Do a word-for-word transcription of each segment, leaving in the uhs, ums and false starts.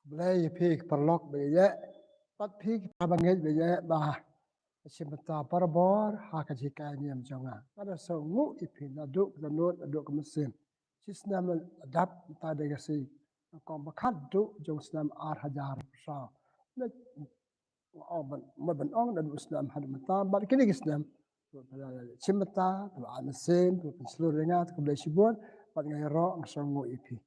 Blei ïa phi ki paralok ba ïeit, bad phi ki para bangeit ba ïeit ba shim bynta barabor ha ka jinghikai niam jong nga. Nga da sngewnguh ïa phi naduh ka dohnud naduh ka mynsiem. Shi snem la dap mynta dei ka shi nyngkong ba khatduh jong snem ar hajar arphew saw. Nga ong ban, mut ban ong naduh snem haduh mynta bad kine ki snem. Shim bynta, to ai mynsiem, to pynshlur ïa nga, to khublei shibun, bad nga ïaroh nga sngewnguh ïa phi.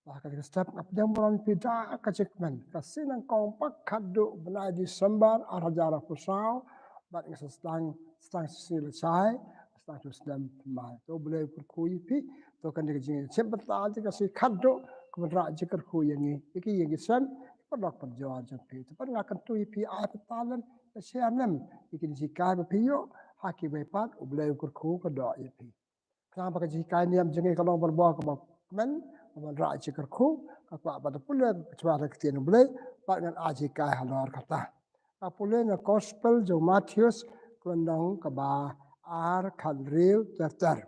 Ba ha kane ka step nga pdiang burom ïa phi da ka jingkmen. Ka shi nyngkong ba khatduh bnai December ar hajar arphew saw, bad nga sa sdang, sdang shisien lashai, sdang shu snem thymmai. To Blei kyrkhu ïa phi, to kane ka jingshim bynta jong ka shi khatduh, ka wanrah jingkyrkhu ïa ngi, ïa ki ïing ki sem, ki paralok parajor jong phi. To pat nga kyntu ïa phi ai bynta lem, share lem ïa ki jinghikai ba phi ïoh ha kiwei pat, U Blei u kyrkhu ka doh ïa phi. Khnang ba ka jinghikai niam jong ngi ka long barabor kaba kmen, kaba wanrah jingkyrkhu, nga kwah ba to pule ka jinghikai ka ktien U Blei, bad ngan ai jinghikai halor kata. Nga pule na Gospel jong u Mathaios, ka lynnong kaba ar, khathynriew ter ter.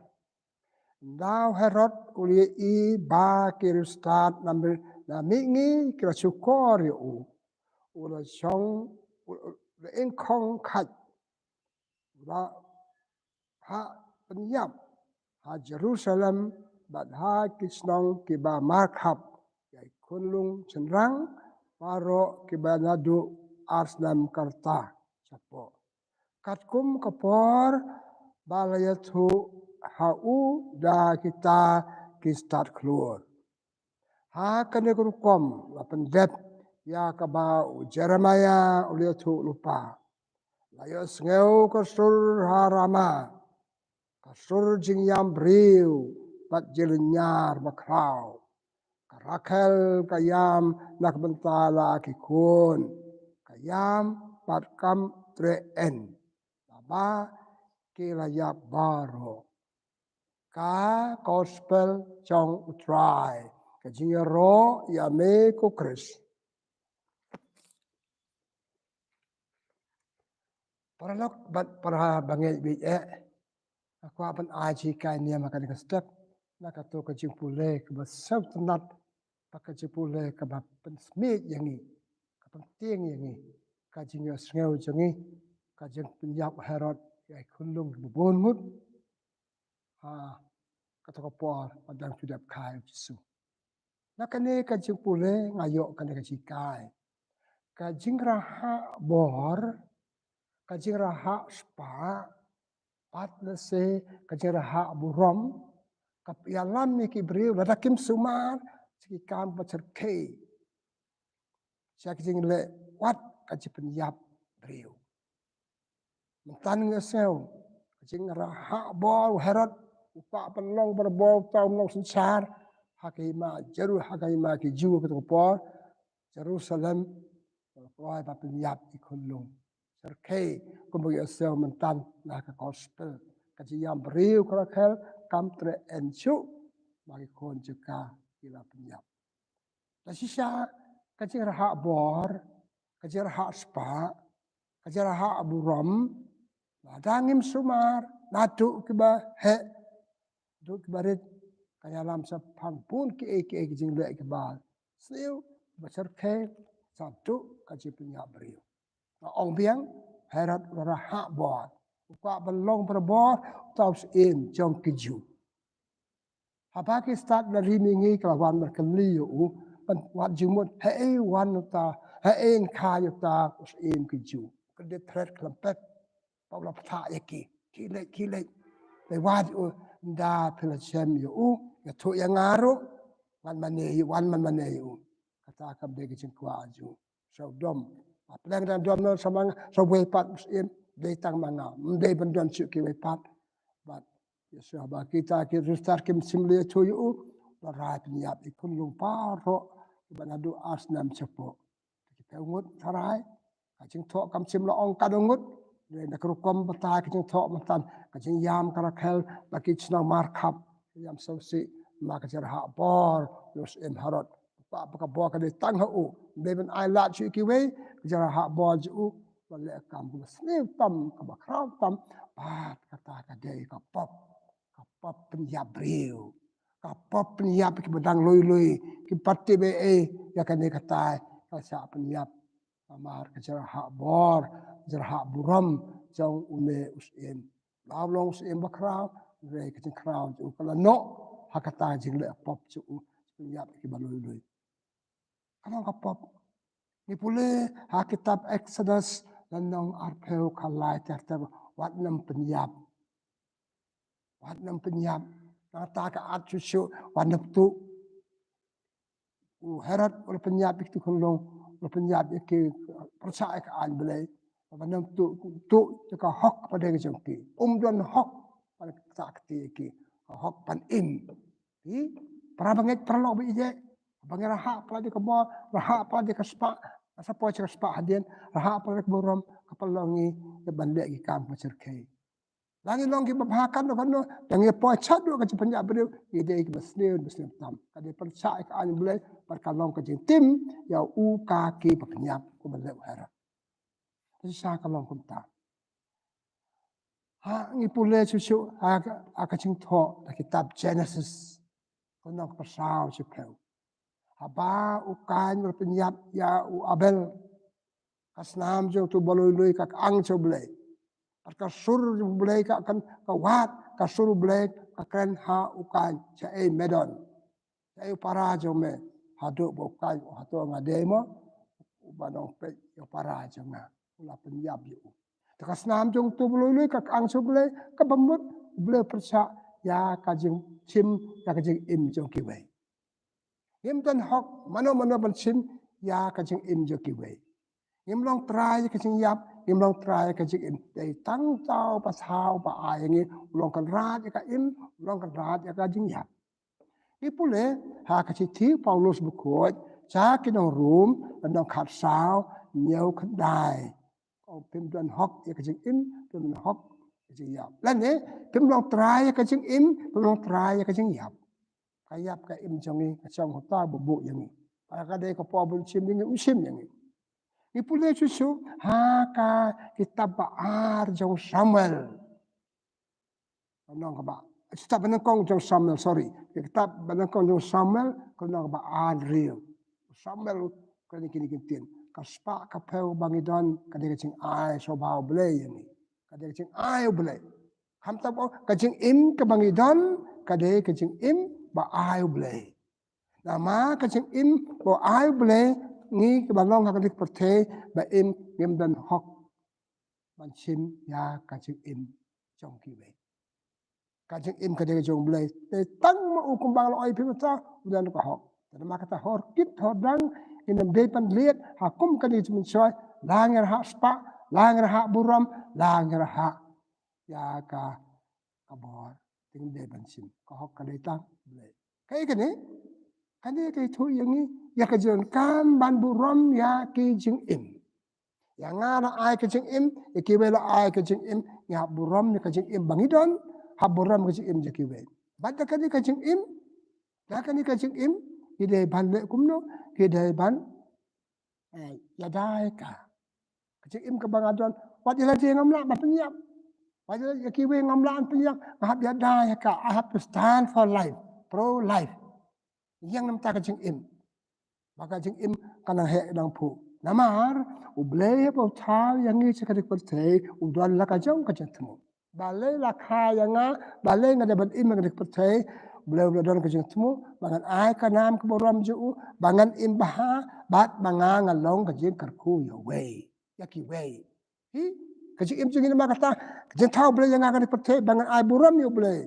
Ynda u Herod u la ïohi ba ki riewstad na mi-, na mihngi ki la shukor ïa u, u la shong, u la ingkhong khait, u la ha pynïap ha Jerusalem bad ha ki shnong kiba markhap, ïa ki khunlung shynrang baroh kiba naduh ar snem ka rta shapoh, katkum ka por ba la ïathuh ha u da kita ki stad khlur. Ha kane ka rukom la pyndep ïa kaba u Jeremaïa u la ïathuh lypa. La ïohsngew ka sur ha Rama, ka sur jingïam briew bad jinglynñiar bakhraw. Ka Rakhel ka ïam na ka bynta la ki khun, ka ïam bad kam treh en, naba ki la ïap baroh. Ka Gospel jong U Trai. Ka jingïaroh ïa me ko Khrist. Paralok bad para bangeit ba ïeit, nga kwah ban ai jinghikai niam ha kane ka step na kato ka jingpule kaba sngewtynnat, bad ka jingpule kaba pynsmit ïa ngi, ka pyntieng ïa ngi, ka jingïohsngew jong ngi, ka jingpynïap u Herod ïa ki khunlung kiba bun ngut ha kato ka por ba dang shu dep kha ïa u Jisu. Na kane ka jingpule nga ïoh kane ka jinghikai. Ka jingrhah bor, ka jingrhah spah, bad lehse ka jingrhah burom, ka ïalam ïa ki briew lada kim sumar sha ki kam ba shyrkhei, sha ki jingleh wat ka jingpynïap briew. Mynta ngi ïohsngew ka jingrhah bor u Herod, u kwah ban long barabor uta u nongsynshar ha ka hima Jeru-, ha ka hima ki Jiw ha kato ka por, Jerusalem, u kwah ban pynïap ïa ki khunlung shyrkhei, kumba ngi ïohsngew mynta na ka Gospel. Ka jingïam briew ka Rakhel kam treh en shuh, ba ki khun jong ka ki la pynïap. La shisha ka jingrhah bor, ka jingrhah spah, ka jingrhah burom, lada ngim sumar naduh kiba heh, naduh kiba rit, ka ïalam shaphang bun kiei kiei ki jingleh kiba sniew, kiba shyrkhei, shaduh ka jingpynïap briew. Nga ong biang, Herod u la rhah bor, u kwah ban long barabor uta u syiem jong ki Jiw. Haba ki stad na ri mihngi ki la wan ban kylli ïa u, ban wad jingmut, haei wan uta, haei yn kha ïa uta u syiem ki Jiw. Ka dei threat khlem pep ba u la bthah ïa ki. Khie leit, khie leit. Peit, wad ïa u, ynda phi la shem ïa u, ïathuh ïa nga ruh, wan mane, wan man mane ïa u. Kata kam dei ka jingkwah jong u. Shu dom. Ba pleng dang dom noh sa ma nga, sa wei pat u syiem, dei tang ma nga. Ym dei ban don shuh kiwei pat. Bad ïa shuh ba kita ki riewstad kim shym la ïathuh ïa u, la rai pynïap ïa ki khunlung baroh kiba naduh ar snem shapoh. Ki phew ngut tharai, ka jingthoh kam shym la ong katno ngut, dei na ka rukom batai ka jingthoh mynta, ka jingïam ka Rakhel bad ki shnong markhap, ka ïam sngewsih, namar ka jingrhah bor jong u syiem Herod. Ba, ba ka bor ka dei tang ha u, ym dei ban ai lad shuh ïa kiwei, ka jingrhah bor jong u, ba leh kam kaba sniew tam, kaba khraw tam, bad kata ka dei ka pop, ka pop pynïap briew, ka pop pynïap kiba dang lui lui, kiba tip ei ei, ïa kane ka tai ka shah pynïap. Namar ka jrah bor, jrah burom jong une u syiem. Ym long u syiem bakhraw, hynrei ka jingkhraw jong u ka la noh ha kata ka jingleh pop jong u, pynïap ïa kiba lui lui. Ka long ka pop. Ngi pule ha kitab Exodus lynnong arphew khatlai ter ter, wat nym pynïap. Wat nym pynïap. Nangta ka at shuh shuh, wat nym tuh. U Herod u la pynïap ïa kitu khunlung, u la pynïap ïa ki, pyrshah ïa ka aiñ Blei. Wat nym tuh, tuh ïa ka hok ba dei ka jong ki. Um don hok ban ktah kti ïa ki. Ka hok ban im. Phi, para bangeit paralok ba ïeit, ba ngi rhah palat ïa ka bor, rhah palat ïa ka spah, sa poi sha ka spah hadien, rhah palat ïa ka burom, ka pynlong ngi ïa ban leh ki kam ba shyrkhei. La ngi long kiba bha katno katno, la ngi poi shaduh ka jingpynïap briew, ngi dei kiba sniew, ba sniew tam. Ka dei pyrshah ïa ka aiñ Blei, bad ka long ka jingtim ïa u ka ki ba pynïap, kumba leh u Herod. Te shisha ka long kumta. Ha, ngi pule shuh shuh ha, ha ka jingthoh na kitab Genesis. Ka lynnong kaba saw shiphew. Haba u Kain u la pynïap ïa u Abel, ka snam jong uto uba lui lui ka ang sha u Blei. Bad ka sur jong u Blei ka kan, ka wad, ka sur u Blei ka kren ha u Kain, shaei me don. Shaei u para jong me? Haduh ba u Kain u ong, hato nga dei mo uba nongpeit ïa u para jong nga? U la pynïap ïa u. Te ka snam jong uto uba lui lui ka ang sha u Blei, kaba mut u Blei u pyrshah ïa ka jingshim, ïa ka jingim jong kiwei. Ngim don hok mano mano ban shim ïa ka jingim jong kiwei. Ngim long trai ïa ka jingïap, ngim long trai ïa ka jingim. Dei tang uta uba saw, uba ai ïa ngi, u long kynrad ïa ka im, u long kynrad ïa ka jingïap. Ngi pule ha ka shithi u Paulus bakhuid sha ki nong Rom, lynnong khatsaw, hynñiew khyndai. Phim don hok ïa ka jingim, phim don hok ïa ka jingïap. Lane phim long trai ïa ka jingim, phim long trai ïa ka jingïap. Ka ïap ka im jong ngi ka shong ha uta uba buh ïa ngi. Bad ka dei ka por ba un shim ïa ngi, un shim ïa ngi. Ngi pule shuh shuh ha ka kitab ba ar jong Samuel. Ka lynnong kaba, kitab ba nyngkong jong Samuel, sorry. Kitab ba nyngkong jong Samuel, ka lynnong kaba arphew. Samuel u kren ïa kine ki ktien. Ka spah ka phew ba ngi don ka dei ka jingai sngewbha U Blei ïa ngi. Ka dei ka jingai U Blei. Khamtam, ka jingim kaba ngi don ka dei ka jingim ba ai U Blei. Namar ka jingim ba ai U Blei, ngi kiba long ha kane ka pyrthei ba im, ngim don hok ban shim ïa ka jingim jong kiwei. Ka jingim ka dei ka jong U Blei. Te tang ma u, kumba nga la ong ïa phi mynta, u don ka hok. Te namar kata, hor kit hor dang ngin ym dei ban leit ha kum kane ka jingmynshoi, la ngi rhah spah, la ngi rhah burom, la ngi rhah ïa ka, ka bor, te ngim dei ban shim. Ka hok ka dei tang U Blei. Kaei kane? Kane ka ïathuh ïa ngi ïa ka jingdonkam ban burom ïa ki jingim. Ïa nga la ai ka jingim, ïa kiwei la ai ka jingim, ngi hap burom ïa ka jingim ba ngi don, hap burom ka jingim jong kiwei. Bad da kane ka jingim, da kane ka jingim, ki dei ban leh kumno, ki dei ban, eh, ïada ïa ka. Ka jingim kaba nga don, wat ïa lade ngam lah ban pynïap. Wat ïa, ïa kiwei ngam lah ban pynïap, nga hap ïada ïa ka, I have to stand for life, pro life. Ïeng namar ka jingim. Ba ka jingim ka nang heh nang phuh. Namar U Blei ba u thaw ïa ngi sha kane ka pyrthei, u don la ka jong ka jingthmu. Balei la kha ïa nga, balei nga dei ban im ha kane ka pyrthei, U Blei u la don ka jingthmu ba ngan ai ka nam ka burom jong u, ba ngan im bha, bad ba nga ngan long ka jingkyrkhu ïa uwei, ïa kiwei. Hi, ka jingim jong ngi namar kata, ka jingthaw U Blei ïa nga ha kane ka pyrthei ba ngan ai burom ïa U Blei.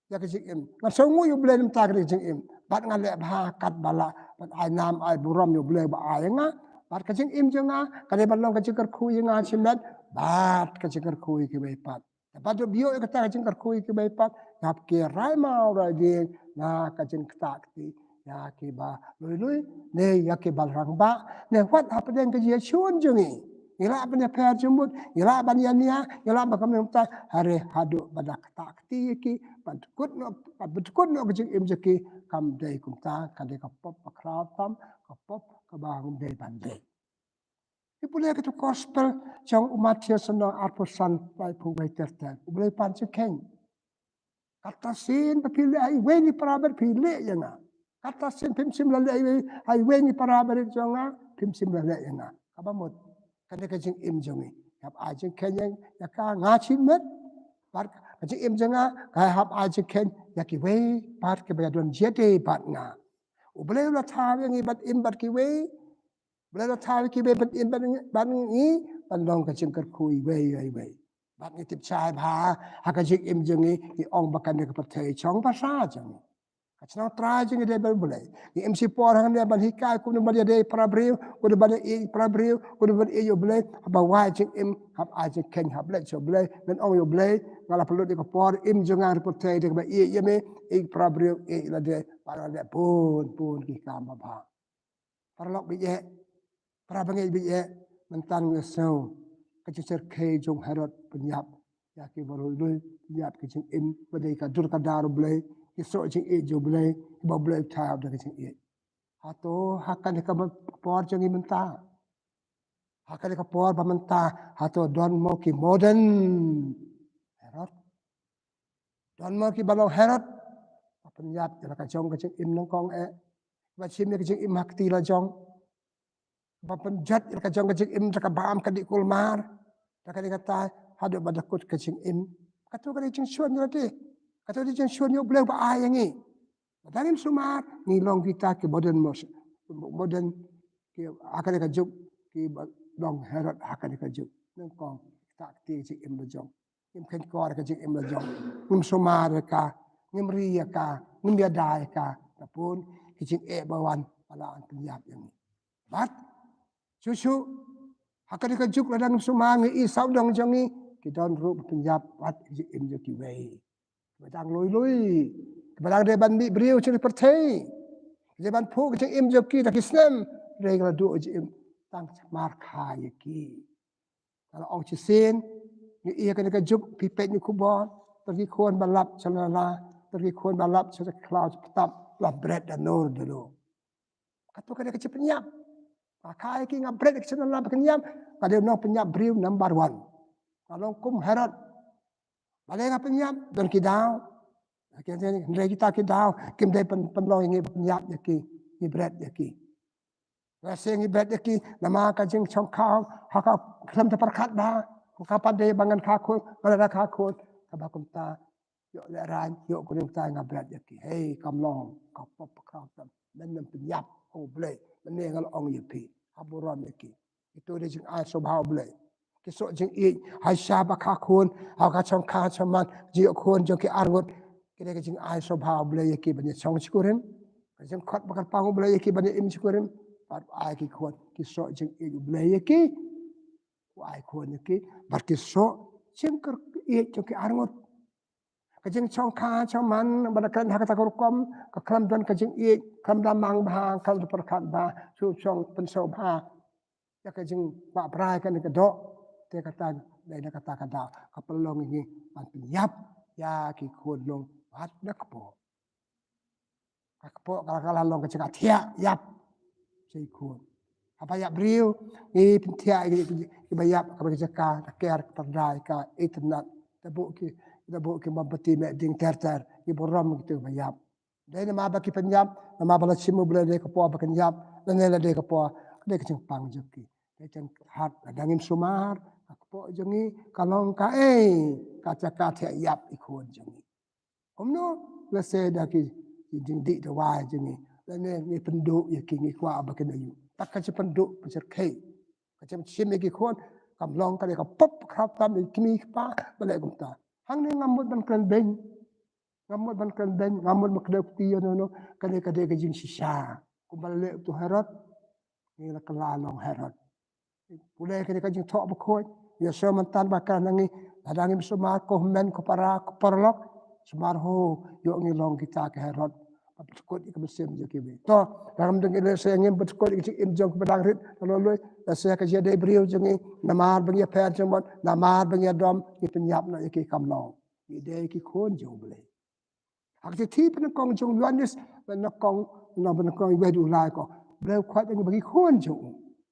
Ïa ka jingim. Ngan sngewnguh ïa U Blei namar ka jingim. Bad ngan leh bha katba lah ban ai nam ai burom ïa U Blei ba ai ïa nga. Bad ka jingim jong nga ka dei ban long ka jingkyrkhu ïa nga shimet bad ka jingkyrkhu ïa kiwei pat. Bad ïoh ïa kata ka jingkyrkhu ïa kiwei pat, nga hap kiew rai maw rai dieng na ka jingktah kti ïa kiba lui lui, ne ïa kiba rangbah, ne wat hapdeng ka jingïashun jong ngi. Ngi lah ban ïapher jingmut, ngi lah ban ïania, ngi lah ban kynmaw kumta, hynrei haduh ba da ktah kti ïa ki, ban dkut noh, ban dkut noh ka jingim jong ki, kam dei kumta, ka dei ka pop bakhraw tam, ka pop kaba ngim dei ban dei. Ngi pule ha ka tu gospel jong u Mathaios lynnong arphew san, laiphew wei ter ter. U Blei pan jingkheiñ. Kata shisien ba phi leh ha iwei na ki para bad phi leh ïa nga. Kata sien phim shym la leh ïa iwei, ha iwei na ki para barit jong nga, phim shym la leh ïa nga. Kaba mut, kane ka jingim jong ngi. Hap ai jingkheiñ ïa ka, nga shimet. Bad ka jingim jong nga, ka hap ai jingkheiñ ïa kiwei pat kiba ïadon jingïadei bad nga. U Blei u la thaw ïa ngi ban im bad kiwei. U Blei u la thaw ïa kiwei ban im bad ngi, ban ngi, ban long ka jingkyrkhu iwei ïa iwei. Bad ngi tip shai bha, ha ka jingim jong ngi, ngi ong ba kane ka pyrthei shong basa jong ngi. Ka shnong trai jong ngi dei bad U Blei. Ngi im shipor hangne ban hikai kumno ban ïadei para briew, kumno ban ïeit para briew, kumno ban ïeit U Blei, haba wai jingim, hap ai jingkheiñ, hap leit sha U Blei, ngan ong ïa U Blei, nga la pynlut ïa ka por, im jong nga ha pyrthei, dei kaba ïeit ïa me, ïeit para briew, ïeit lade, para lade, bun, bun, ki kam babha. Paralok baieit, para bangeit baieit, mynta ngi sngew ka jingshyrkhei jong Herod pynïap ïa kiba lui lui, pynïap ki jingim ba dei ka dur ka dar U Blei, ki soh jingïeit jong U Blei, kiba U Blei u thaw da ka jingïeit. Hato ha kane ka por jong ngi mynta, ha kane ka por ba mynta, hato don mo ki modern Herod? Don mo kiba long Herod ba pynïap ïa la ka jong ka jingim nyngkong eh, ba shim ïa ka jingim ha kti la jong, ba pynjot ïa la ka jong ka jingim da ka bam ka dih kulmar, da kane kata, haduh ba da kut ka jingim? Kato ka dei jingshun ïa lade, kato ka dei jingshun ïa U Blei ba ai ïa ngi. Lada ngim sumar, ngi long kita ki modern mos-, modern, ki ha kane ka juk, kiba long Herod ha kane ka juk. Nyngkong, kita ki jingim la jong. Ngim kheiñ kor ka jingim la jong. Ngim sumar ïa ka, ngim ri ïa ka, ngim ïada ïa ka. Ka bun ki jingeh ba wan, ba la pynïap ïa ngi. Bad shuh shuh, ha kane ka juk lada ngim sumar, ngi i sawdong jong ngi, ki don ruh ba pynïap bad ka jingim jong kiwei. Kiba dang lui lui, kiba dang dei ban mih briew sha ka pyrthei, dei ban phuh ka jingim jong ki da ki snem, hynrei ka la duh jingim tang sha markha ïa ki. Nga la ong shisien, ngi i ha kane ka juk, phi peit na ki khubor, ter ki khun ba lap sha la la, ter ki khun ba lap sha ka khlaw sha ptap, la bret da nur da nur. Kato ka dei ka jingpynïap. Nga kha ïa ki, nga bret ïa ki sha la la ba pynïap, nga dei u nongpynïap briew number one. Nga long kum Herod. Balei nga pynïap? Don ki daw. Hynrei kita ki daw kim dei pyn-, pynlong ïa ngi ba pynïap ïa ki, ngi bret ïa ki. Lehse ngi bret ïa ki namar ka jingshongkha ha ka khlem da pyrkhat bha. Ka pat dei ba ngan kha khun, ngan da kha khun. Kaba kumta, ïoh lehraiñ, ïoh khublei, kumta nga bret ïa ki. Hei, kam long, ka pop ka khraw tam. Men ym pynïap, ong U Blei. Mynne nga la ong ïa phi, hap burom ïa ki. Ito dei jingai sngewbha U Blei. Ki soh jingïeit, haei sha ba kha khun, ha ka shongkha shongman, jingïoh khun jong ki arngut. Ki dei ka jingai sngewbha U Blei ïa ki ban ïashong shikurim. Ka jingkhot ba kyrpang U Blei ïa ki ban ïa im shikurim. Bad ai ki khun, ki soh jingïeit U Blei ïa ki. U ai khun ïa ki, bad ki soh jingkyrkieh jong ki arngut. Ka jingshongkha shongman ba la kren ha kata ka rukom, ka khlem don ka jingïeit, khlem da mang bha, khlem da pyrkhat bha, shu shong pynsngewbha ïa ka jingkwah brai kane ka doh. Te kata, dei na kata ka daw ka pynlong ïa ngi ban pynïap ïa ki khun lung bad na kpoh. Ka kpoh ka la, ka la long ka jaka thiah ïap sha ki khun. Haba ïap briew, ngi pynthiah ïa ki, kiba ïap, kaba ka jaka ka ker, ka pyrda ïa ka, itynnat. Da buh ki, da buh ki mombati meh ding ter ter, ngi burom ïa kito kiba ïap. Dei namar ba ki pynïap, namar ba la shim U Blei dei ka por ba kin ïap, lane la dei ka por, dei ka jingpang jong ki. Dei jingthad, lada ngim sumar, ka kpoh jong ngi ka long kaei? Ka jaka thiah ïap ki khun jong ngi. Kumno lehse da ki, ki jingdih da wai jong ngi, lane ngi pynduh ïa ki, ngi kwah ba kin ïoh. Te ka jingpynduh, pynshyrkhei, ka jingshim ïa ki khun, kam long, ka dei ka pop ka khraw tam ïa ki kmie ki kpa, balei kumta? Hangne ngam mut ban kren beiñ. Ngam mut ban kren beiñ, ngam mut ban kdew kti ïano ïano, ka dei, ka dei ka jingshisha. Kumba la leh uto u Herod, ngi la kylla long Herod. Pule kane ka jingthoh bakhuid. Ïohsngew mynta ba kren na ngi, lada ngim sumar, ko hynmen ko para, ko paralok, sumar ho, ïoh ngi long kita ki Herod ba pynkut ïa ka mynsiem jong kiwei. To, lada ngim dang, lehse ngim pynkut ïa ka jingim jong kiba dang rit, la lui lui, lehse ka jingïadei briew jong ngi, namar ba ngi ïapher jingmut, namar ba ngi ïadom, ngi pynïap noh ïa ki, kam long. Ngi dei ki khun jong U Blei. Ha ka shithi pyndonkam jong u Ïoannis, pyndonkam, pyndonkam, pyndonkam iwei u la ong, U Blei u khot ïa ngi ba ngi khun jong u.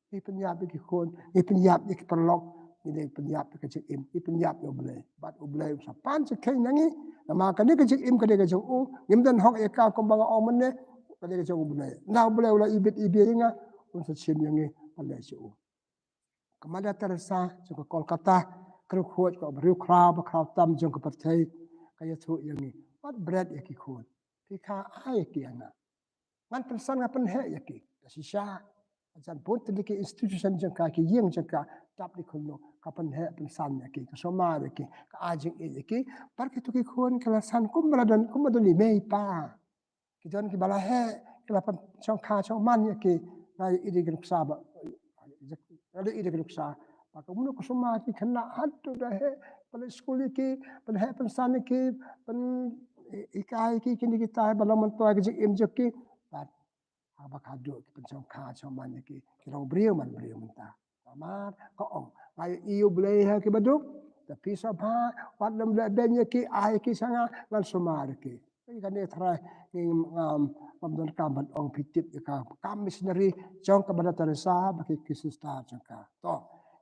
Ngi pynïap ïa ki khun, ngi pynïap ïa ki paralok, ngi dei pynïap ïa ka jingim, ngi pynïap ïa U Blei. Bad U Blei u sa pan jingkheiñ na ngi, namar kane ka jingim ka dei ka jong u, ngim don hok ïa ka, kumba nga ong mynne, Ka dei ka jong U Blei. Ynda U Blei u la ibit ibiang ïa nga, un sa shim ïa ngi ban leit sha u. Ka Mother Teresa jong ka Kolkata, ka riewkhuid, ka riewkhraw ba khraw tam jong ka pyrthei, ka ïathuh ïa ngi. Wat bret ïa ki khun. Phi kha ai ïa ki ïa nga. Ngan pynsan, nga pynheh ïa ki. Ka shisha. Jan bun tylli ki institution jong ka, ki ïing jong ka, dap di khun, ka pynheh pynsan ïa ki, ka sumar ïa ki, ka ai jingïeit ïa ki. Bad kito ki khun ki la san kum ba la don, kum ba don i mei i pa. Ki don kiba la heh, ki la pynshongkha shongman ïa ki. Nga ïeit ïa ki nuksa ba, nga ïeit ïa ki nuksa. Ba kumno ka sumar ïa ki khynnah haduh da heh, pynleit skul ïa ki, pynheh pynsan ïa ki, pyn, hikai ïa ki kine kitai ba long myntoi ka jingim jong ki. Bad haba ka haduh ki pynshongkha shongman ïa ki, ki long briew man briew mynta. Namar ka ong, nga ïohi U Blei ha kiba duk. Te phi sngewbha, wat lem leh beiñ ïa ki, ai ïa ki sha nga, ngan sumar ïa ki. Ïa kane trai ngi ngam, ngam donkam ban ong, phi tip ïa ka kam missionary jong ka Mother Teresa bad ki, ki sister jong ka. To,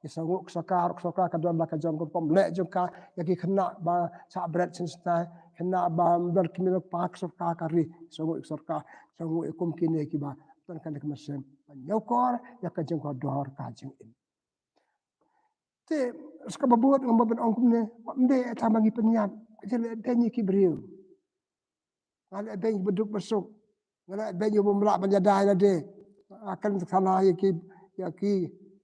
ïa sngewnguh ka sorkar, ka sorkar ka don la ka jong ka rukom leh jong ka ïa ki khynnah ba shah bret shisnei, khynnah ba ym don ki mei pa, ka sorkar ka ri. Sngewnguh ïa ka sorkar, sngewnguh ïa kum kine kiba don kane ka mynsiem ban ñiewkor ïa ka jingkordor ka jingim. Te sa kaba bud ngam ban ong kumne, ym dei tang ba ngi pynïap, ka jingïaleh beiñ ïa ki briew. Nga leh beiñ ba duk ba suk. Nga leh beiñ ba ym lah ban ïada ïa lade. Nga kren sa ïa ki, ïa ki,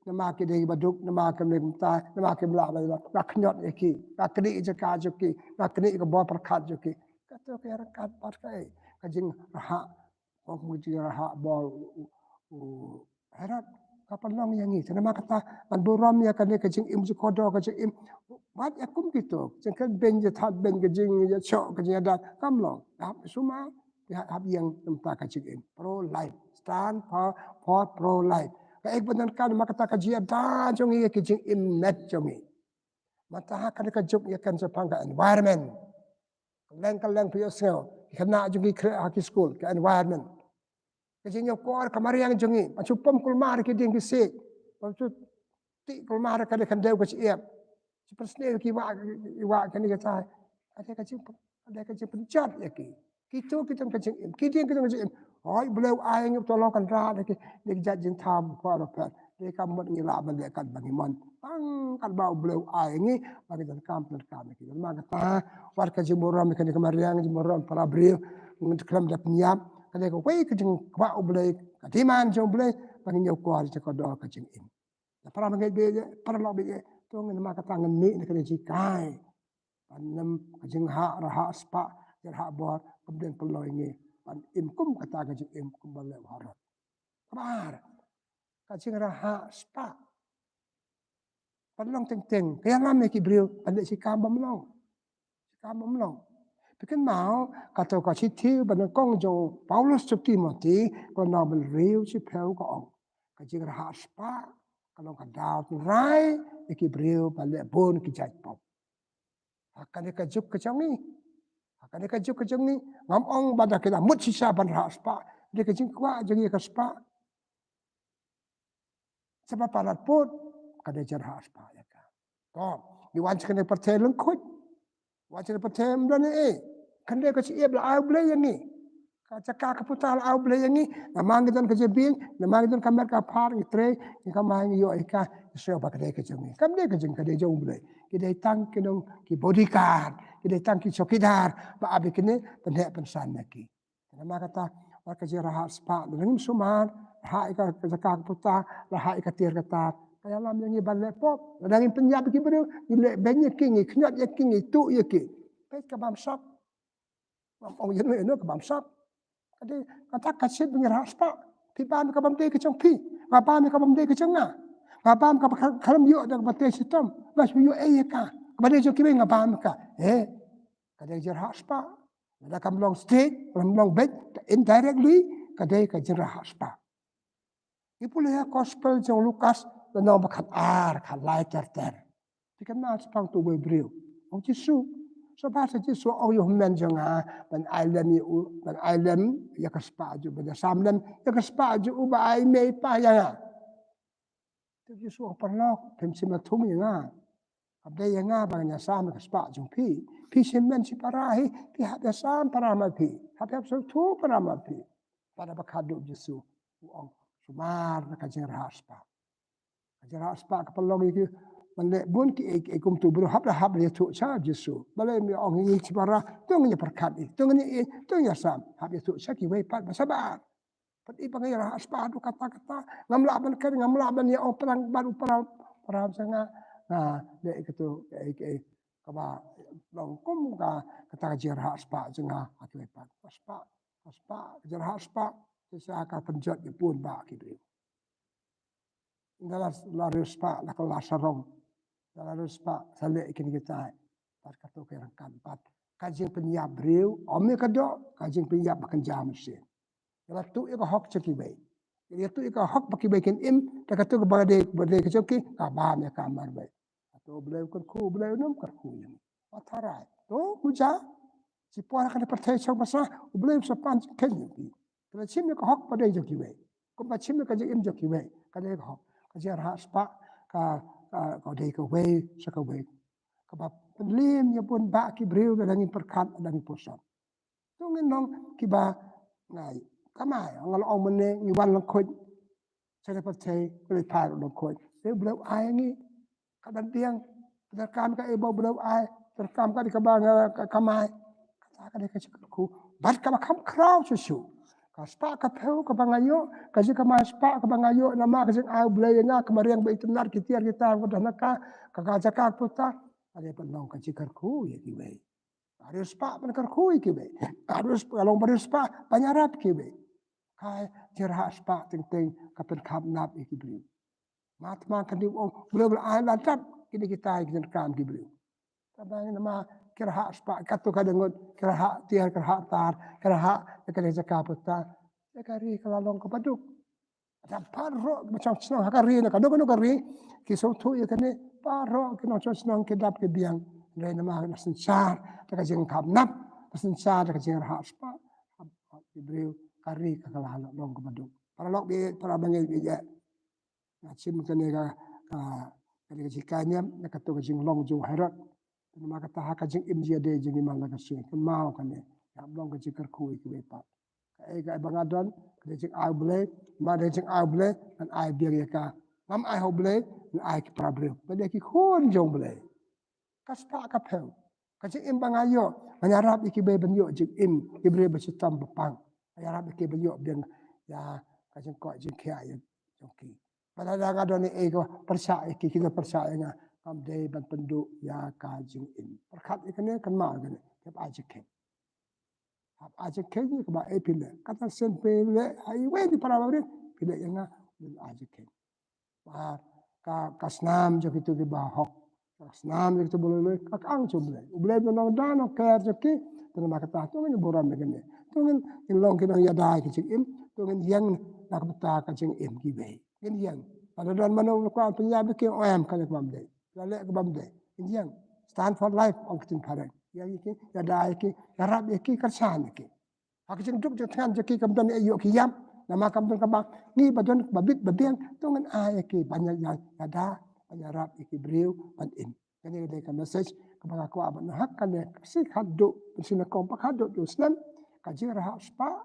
namar ki dei ba duk, namar ki mei mynta, namar kim lah ban ïada. Nga khñiot ïa ki, nga knieh ïa ka jaka jong ki, nga knieh ïa ka bor pyrkhat jong ki. Kato ka ïa ryngkat bad kaei, ka jingrhah. Ong ka jingrhah bor u, u, u Herod, ka pynlong ïa ngi. Te namar kata ngan burom ïa kane ka jingim jingkordor ka jingim. Wat ïa kum kito, jingkren beiñ, jingthad beiñ, ka jingïashoh, ka jingïada, kam long. Hap sumar, hap, hap ïeng namar ka jingim. Pro life. Stand for, for pro life. Kaei ba donkar namar kata ka jingïada jong ngi, ka jingim met jong ngi. Mynta ha kane ka juk ïa kane shaphang ka environment. Kylleng kylleng phi ïohsngew, ki khynnah jong ngi khreh ha ki skul, ka environment. Ka jingïakor ka mariang jong ngi, ba shu pom kulmar ki dieng ki siej, ba shu tih kulmar ka dei khyndew ka shyiap. Shu pynsniew ki wah, ki wah kane ka tai. Ka dei ka jing, ka dei ka jingpynjot ïa ki. Kito ki don ka jingim, ki dieng ki don ka jingim. Hooid, U Blei u ai ngi, to long kynrad ïa ki, ïa ki jait jingthaw baroh pher. Dei kam mut ngi lah ban leh kat ba ngi mon. Tang kat ba U Blei u ai ngi, ba ngi donkam, donkam ïa ki. Namar kata, wat ka jingburom ïa kane ka mariang, jingburom para briew, ngi khlem da pynïap. Ka dei kawei ka jingkwah U Blei, ka demand jong U Blei, ba ngi ñiewkor ïa ka kordor ka jingim. Te para bangeit baieit, para lok baieit, to ngin, namar kata ngin mih na kane ka jinghikai. Ban ym, ka jingrhah, rhah spah, jingrhah bor, kam dei pynlong ïa ngi ban im kum kata ka jingim, kum ba leh u Herod. Kaba ar, ka jingrhah spah. Ban long teng teng, ka ïalam ïa ki briew ban leh shi kam bymlong. Shi kam bymlong. Phi kynmaw, kato ka shithi ba nyngkong jong u Paulus sha u Timothy, ka lynnong ba hynriew, shiphew, ka ong, ka jingrhah spah ka long ka daw tynrai ïa ki briew ban leh bun ki jait pop. Ha kane ka juk ka jong ngi, ha kane ka juk ka jong ngi, ngam ong ba da ki la mut shisha ban rhah spah. Dei ka jingkwah jong ngi ka spah. Sa ba palat pud, ka dei jingrhah spah ïa ka. To, ngi wan sha kane ka pyrthei lyngkhuid. Wan sha kane ka pyrthei ym don ei ei. Khyndiat ka shyiap la ai U Blei ïa ngi. Ka jaka ka puta la ai U Blei ïa ngi. Namar ngi don ka jabieng, namar ngi don ka met ka phad, ngi trei, ngi kamai, ngi ïoh ïa ka, ngi sngew ba ka dei ka jong ngi. Kam dei ka jong, ka dei jong U Blei. Ki dei tang ki nong, ki bodyguard, ki dei tang ki chowkidar ba ap ïa kine, pynheh pynsan ïa ki. Namar kata, wat ka jingrhah spah, lada ngim sumar, rhah ïa ka jaka ka puta, rhah ïa ka tiar ka tar, ka ïalam ïa ngi ban leh pop. Lada ngim pynïap ïa ki briew, ngi leh beiñ ïa ki, ngi khñiot ïa ki, ngi tuh ïa ki. Peit ka bamsap. Ngam ong ïano ïano ka bamsap. Ka dei kata ka shit ba ngi rhah spah. Phi bam ïa ka bym dei ka jong phi, nga bam ïa ka bym dei ka jong nga. Nga bam ka ba khlem ïoh da kaba tei shitom, nga shu ïoh ei ïa ka. Kaba dei jong kiwei nga bam ïa ka. Eh, ka dei jingrhah spah. Lada kam long state, kam long beit, indirectly, ka dei ka jingrhah spah. Ngi pule ha gospel jong u Lukas, lynnong ba khatar, khatlai ter ter. Te ka na spang tu wei briew. Ong Jisu, sngewbha sa Jisu ong ïa u hynmen jong nga ban ai lem ïa u, ban ai lem ïa ka spah jong u, ban ïasam lem ïa ka spah jong u ba ai mei pa ïa nga. Te Jisu ong, paralok, phim shym la thung ïa nga. Kam dei ïa nga ba ngan ïasam ïa ka spah jong phi. Phi shi hynmen shi para hi, phi hap ïasam para ma phi. Hap ïasam thu para ma phi. Pat ha ba khatduh Jisu u ong, sumar na ka jingrhah spah. Ka jingrhah spah ka pynlong ïa ki ban leh bun ki ei ei kumtu, briew hap da hap da ïathuh sha Jisu. Balei me ong ïa ngi shipara, to ngin ïa pyrkhat ïa, to ngin ïa ei, to ngin ïa sam, hap ïathuh sha kiwei pat ba shabar. Pat i ba ngi rhah spah haduh katta katta. Ngam lah ban kren, ngam lah ban ïa ong pyrshang bad u para, para sha nga. Nga leh ïa katu, eh, eh, kaba long kum ka, kata ka jingrhah spah jong nga ha kiwei pat. Spah, spah, jingrhah spah. Te sa ka pynjot ïa bun bah ki briew. Ynda la, la riewspah, la ka la sarong. Ynda la riewspah, sa leh ïa kine kitai. Bad kato ka ryngkat bad ka jingpynïap briew, ym ïa ka doh, ka jingpynïap ba kynja mynsiem. Ïa la tuh ïa ka hok jong kiwei. Ïa la tuh ïa ka hok ba kiwei kin im, te kato kaba dei, ba dei ka jong ki, ka bam ïa ka marwei. Kato U Blei u kyrkhu, U Blei um kyrkhu ïa ngi. Wat tharai. To, u ja. Shipor ha kane ka pyrthei shong basa, U Blei um sa pan jingkheiñ ïa ki. Ki la shim ïa ka hok ba dei jong kiwei. Kumba shim ïa ka jingim jong kiwei. Ka dei ka hok. Ka jingrhah spah, ka, ka, ka dei kawei sha kawei. Kaba pynliem ïa bun bah ki briew lada ngim pyrkhat, lada ngim pyrshang. To ngin long kiba ngai. Kamai, nga la ong mynne ngi wan lyngkhuid. Sha ka pyrthei, ka la phai lyngkhuid. Te U Blei u ai ngi. Ka ban biang, pyndonkam ka ei ba U Blei u ai, pyndonkam ka dei kaba nga ka kamai. Kata ka dei ka jingkyrkhu. Bad kaba kham khraw shuh shuh. Ka spah ka phew kaba nga ïoh, ka jingkamai spah kaba nga ïoh, namar ka jingai U Blei ïa nga, ka mariang ba itynnad, ki tiar ki tar, ka dana ka, ka, ka jaka ka puta. Ka dei ban long ka jingkyrkhu ïa kiwei. Ba riewspah ban kyrkhu ïa kiwei. Ba riewspah, long ba riewspah ban ïarap kiwei. Ka jingrhah spah teng teng ka pynkhapnap ïa ki briew. Mat ma ka dei u ong, briew ba la ai la dap kine kitai ki jingkam ki briew. Tang ba namar ki rhah spah, kato ka dang ngut, ki rhah tiar, ki rhah tar, ki rhah ïa ka jaka puta. Ïa ka ri ka la long kaba duk. Dap baroh ki nongshong shnong ha ka ri na kano kano ka ri, ki sngewthuh ïa kane, baroh ki nongshong shnong ki dap ki biang. Hynrei namar la synshar da ka jingkhapnap, la synshar da ka jingrhah spah, hap, hap ki briew, ka ri ka la long kaba duk. Paralok, para bangeit, nga shim kane ka, ka, kane ka jingkha niam na kato ka jinglong jong u Herod. Namar kata ha ka jingim jingïadei jong ngi man la ka sngi, kynmaw kane, ïa long ka jingkyrkhu ïa kiwei pat. Kaei kaei ba nga don, ka dei jingai U Blei, ma dei jingai U Blei, ngan ai biang ïa ka. Ngam ai ha U Blei, ngan ai ki para briew. Ba dei ki khun jong U Blei. Ka spah ka phew. Ka jingim ba nga ïoh, ngan ïarap ïa kiwei ban ïoh jingim, ki briew ba shitom ba pang. Ngan ïarap ïa ki ban ïoh biang ïa ka jingkoit jingkhiah ïa jong ki. Ba lada nga don ei ei ka pyrshah ïa ki, ki don pyrshah ïa nga, ngam dei ban pynduh ïa ka jingim. Pyrkhat ïa kane, kynmaw ïa kane, hap ai jingkheiñ. Hap ai jingkheiñ ïa kaba ei phi leh. Kata sien phi leh ha iwei na ki para bangeit, phi leh ïa nga, ai jingkheiñ. Ba ka, ka snam jong kito kiba hok, ka snam jong kito ba loi loi, ka kang jong U Blei. U Blei ba nongda nongker jong ki. Te namar kata to ngin burom ïa kane. To ngin, ngin long ki nongïada ki jingim. To ngin ïeng na ka bynta ka jingim kiwei. Ngin ïeng. Lada don mano ba kwah pynïap ïa ki, em, kane ka bym dei. La leh ka bym dei. Ngin ïeng. Stand for life, ong ka ktien phareng. Ïeng ïa ki, ïada ïa ki, ïarap ïa ki, kyrshan ïa ki. Ha ka jingduk jingthngan jong ki kam don ei ïoh ki ïap. Namar kam don kaba ngi ba don ba bit ba biang, to ngin ai ïa ki ban ïa, ïa, ïada, ban ïarap ïa ki briew ban im. Kane ka dei ka message kaba nga kwah ban ha kane ka sngi khatduh, ban sngi nyngkong ba khatduh u snem, ka jingrhah spah,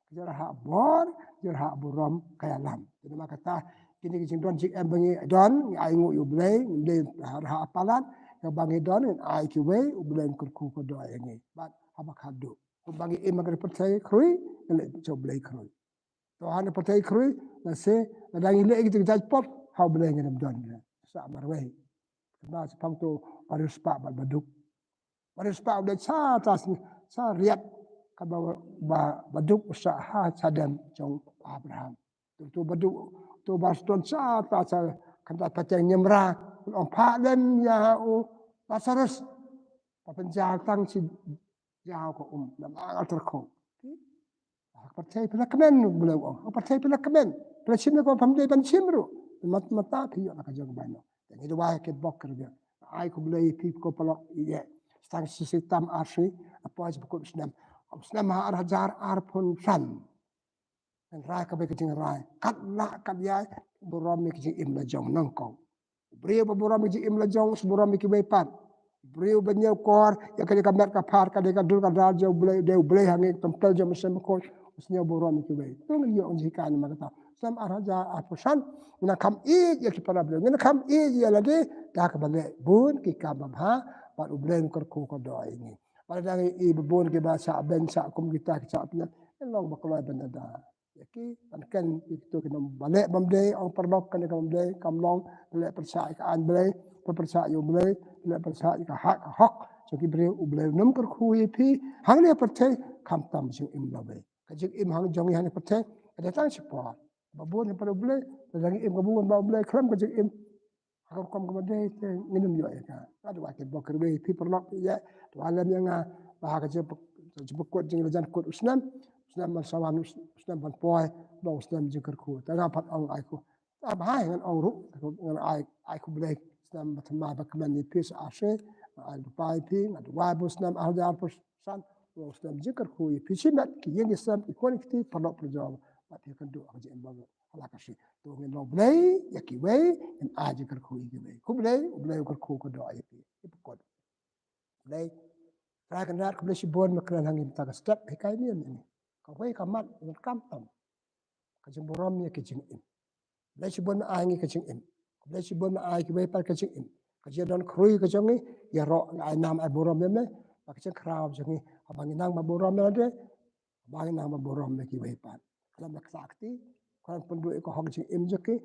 ka jingrhah bor, jingrhah burom ka ïalam. Te namar kata, kine ki jingdon jingem ba ngi don, ngi ainguh ïa U Blei, ngim dei rhah palat, kaba ngi don, ngin ai kiwei, U Blei un kyrkhu kyrdoh ïa ngi. Bad haba khatduh. Kumba ngi im ha ka pyrthei khrui, ngi leh jong U Blei khrui. To ha ka pyrthei khrui, lehse, lada ngi leh ïa ki jingjaid pop, ha U Blei ngin ym don. Sa marwei. Kynmaw shaphang to, ba riewspah bad ba duk. Ba riewspah u dei sa ta, sa riat, kaba, ba, ba duk u sah ha shadem jong Abraham. To, to ba duk, to ba don sa ta, sa kyndat pateng niamra, ong phah lem ïa u Lasarus. Ba pynjaw tang shi jaw ka um, namar ka kyrkhu. Ha ka pyrthei phi la kmen, U Blei u ong. Ha ka pyrthei phi la kmen. Phi la shim ne ko phim dei ban shim ruh. Mat mata phi ïoh la ka jong ka bainong. Te ngi duwai ki bok ki rbiang. Ai khublei phi ko paralok ïa. Tang shi, shi tam ar shi. Hapoh shi bakut snem. Snem ha ar hajar arphew san. Ngan rai kaba ka jingrai. Kat lah kat ïai. Burom ïa ka jingim la jong nyngkong. Briew ba burom ïa ka jingim la jong, burom ïa kiwei pat. Briew ba ñiewkor ïa ka, ïa ka met ka phad, ka dei ka dur ka dar jong U Blei, dei U Blei ha ngi, templ jong U Mynsiem Bakhuid. Sngewburom ïa kiwei. To ngin ïoh jinghikai namar kata. Snem ar hajar arphew san, ngin kham ïeit ïa ki para briew, ngin kham ïeit ïa lade da kaba leh bun ki kam babha bad U Blei un kyrkhu kyrdoh ïa ngi. Bad lada ngi ïohi ba bun kiba shah beiñ, shah kum kita, ki shah pynïap, ngin long ba kloi ban da ïa ki, ban ken ïa kito ki nongba leh bymdei. Ong paralok, kane ka bymdei kam long. Leh pyrshah ïa ka aiñ Blei, leh pyrshah ïa U Blei, leh pyrshah ïa ka hok, ka hok jong ki briew, U Blei un ym kyrkhu ïa phi hangne ha pyrthei khamtam jingim lawei. Ka jingim hangne jong ngi hangne ha pyrthei ka dei tang shipor. Ba bun ha pyrthei U Blei, lada ngi im ka bun ba U Blei khlem ka jingim, ha ka rukom kaba dei te ngin ym ïoh ïa ka. Nga duwai ki bok ki rwai, phi paralok phi ïa duwai lem ïa nga ba ha ka jingpynkut, jingpynkut jinglajan kut u snem, u snem ban sa wan, u snem ban poi, ba u snem jingkyrkhu. Te nga pat ong ai khublei. Te ba hai ngan ong ruh, ngan ai, ai khublei snem ba thymmai ba kmen ïa phi sa shisha. Nga ai lypa ïa phi, nga duwai ba u snem ar hajar arphew san u long u snem jingkyrkhu ïa phi shimet, ki ïing ki sem, ki khun ki kti, paralok parajor, ba phi kynduh ha ka jingim ba la ka shi. To ngin long blei ïa kiwei, ngin ai jingkyrkhu ïa kiwei. Khublei, U Blei un kyrkhu kyrdoh ïa phi. Ïa phi kot. Blei, Trai Kynrad, khublei shibun ba kren ha ngi mynta ka step, hikai ngi ïa ngi. Kawei ka mat, ngan kam tam. Ka jingburom ïa ka jingim. Khublei shibun ba ai ngi ka jingim. Khublei shibun ba ai kiwei pat ka jingim. Ka jingdon khrui ka jong ngi, ïaroh ngi ai nam ai burom ïa me. Ba ka jingkhraw jong ngi, haba ngi nang ba burom ïa lade, haba ngi nang ba burom ïa kiwei pat. Khlem da ksa kti, khlem pynduh ïa ka hok jingim jong ki,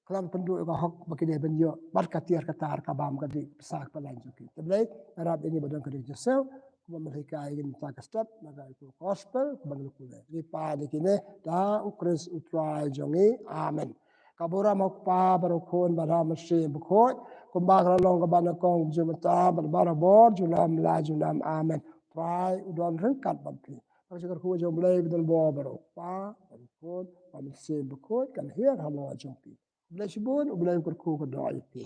khlem pynduh ïa ka hok ba ki dei ban ïoh bad ka tiar ka tar, ka bam ka dih, pisa ka palaiñ jong ki. Te Blei, ïarap ïa ngi ba don ka dei ka jingsiewspah, kumba me la hikai ïa ngi mynta ka step, na ka gospel, kumba ngi la kular. Ngi pan ïa kine da U Khrist U Trai jong ngi. Amen. Ka burom ha U Kpa bad U Khun bad ha U Mynsiem Bakhuid, kumba ka la long kaba nyngkong, mynta bad barabor, junom la junom. Amen. Trai u don ryngkat bad phi. Ka jingkyrkhu jong U Blei ba don bor baroh, U Kpa bad U Khun bad U Mynsiem Bakhuid, kan hiar halor jong phi. Blei shibun, U Blei un kyrkhu kyrdoh ïa phi.